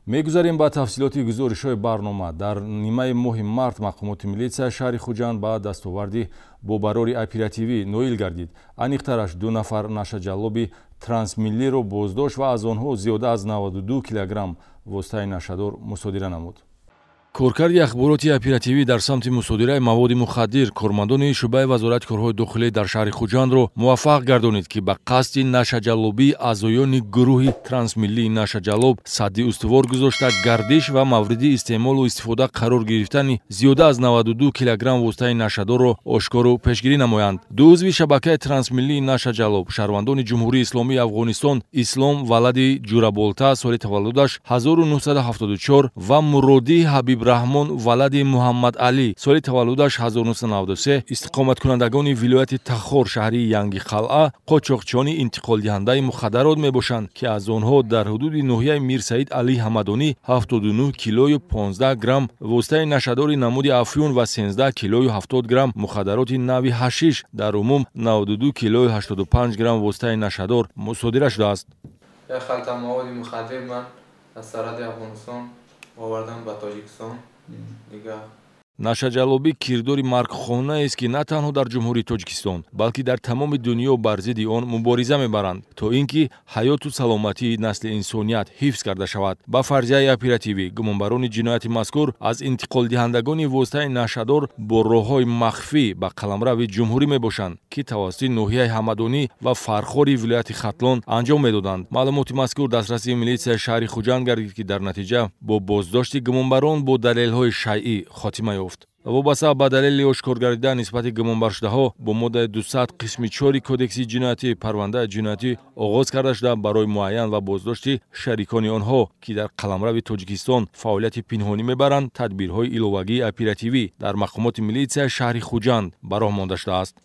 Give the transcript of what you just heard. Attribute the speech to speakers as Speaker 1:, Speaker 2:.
Speaker 1: Мегузарем ба тафсилоти гузоришҳои барнома. Дар нимаи моҳи март мақомоти милитсия шаҳри Хуҷанд ба дастоварди бо барори оперативӣ ноил гардид. Аниқтараш, ду нафар нашаҷаллоби трансмиллиро боздошт ва аз онҳо зиёда аз 92 килограмм воситаи нашадор мусодира намуд. Коркарди ахбороти оперативӣ дар самти мусодираи маводи мухаддир кормандони шӯъбаи Вазорати корҳои дохилӣ дар шаҳри Хуҷандро муваффақ гардонид, ки ба қасди нашаҷаллобии аъзоёни гурӯҳи трансмиллии нашаҷаллоб садди устувор гузошта, гардиш ва мавриди истеъмолу истифода қарор гирифтани зиёда аз 92 килограмм воситаи нашадорро ошкору пешгирӣ намоянд. Ду узви шабакаи трансмиллии нашаҷаллоб, шаҳрвандони Ҷумҳурии Исломии Афғонистон, Ислом валади Ҷураболта, соли таваллудаш 1974, ва Муродӣ Ҳабиб Раҳмон валади Муҳаммад Алӣ, соли таваллудаш 1993, истиқоматкунандагони вилояти Тахор, шаҳри Янгиқалъа, қочоқчиёни интиқолдиҳандаи мухаддарот мебошанд, ки аз онҳо дар ҳудуди ноҳияи Мирсаид Алӣ Ҳамадонӣ 79 килою 15 грамм воситаи нашадори намуди афюн ва 13 килою 70 грамм мухаддароти нави ҳашиш, дар умум 92 килою 85 грамм воситаи нашадор мусодира шудааст.
Speaker 2: Як халта маводи мухаддир ман аз сарҳади Афғонистон овардам ба Тоҷикистон дигар.
Speaker 1: Нашаҷаллобӣ кирдори маргхонаест, ки на танҳо дар Ҷумҳурии Тоҷикистон, балки дар тамоми дунё бар зидди он мубориза мебаранд, то ин ки ҳаёту саломатии насли инсоният ҳифз карда шавад. Ба фарзияи оперативӣ, гумонбарони ҷинояти мазкур аз интиқолдиҳандагони воситаи нашадор бо роҳҳои махфӣ ба қаламрави ҷумҳурӣ мебошанд, ки тавассути ноҳияи Ҳамадонӣ ва Фархори вилояти Хатлон анҷом медоданд. Маълумоти мазкур дастраси милитсияи шаҳри Хуҷанд гардид, ки дар натиҷа бо боздошти гумонбарон бо далелҳои шайъӣ хотима ёфт. Вобаста ба далели ошкор гардида нисбати гумонбаршудаҳо бо моддаи 200 қисми 4 Кодекси ҷиноятӣ парвандаи ҷиноятӣ оғоз карда шуда, барои муайян ва боздошти шарикони онҳо, ки дар қаламрави Тоҷикистон фаъолияти пинҳонӣ мебаранд, тадбирҳои иловагии оперативӣ дар мақомоти милитсияи шаҳри Хуҷанд ба роҳ монда шудааст.